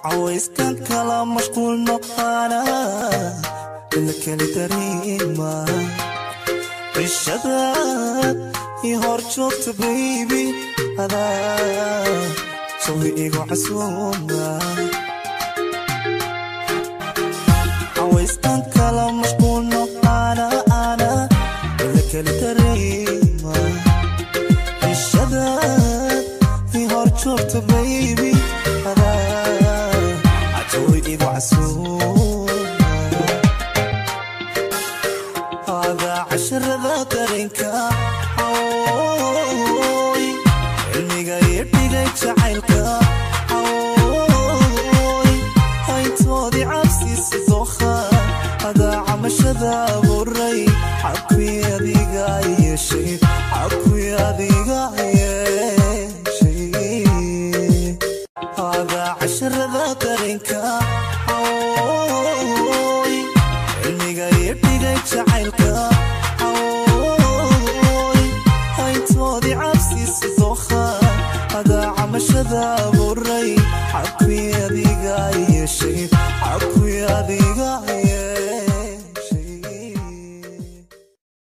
Cawayskan kala mashquulno, ana ila keli dareema. Cishadaad i hor joogta baby, adaa jawi igu casuuma. Cawayskan kala mashquulno, ana ana ila keli dareema. Cishadaad i hor joogta baby, adaa jawi igu casuuma. Adaa casharada dareenka, oy, cilmiga iyo dhigay jacaylka, oy, hayntoodii cabsiisa dookha. Adaa camashada abuuray, cabkuy adiga yeeshay, cabkuy adiga yeeshay. Adaa casharada dareenka, oy, cilmiga iyo dhigay jacaylka, oy, hayntoodii cabsiisa dookha. Adaa camashada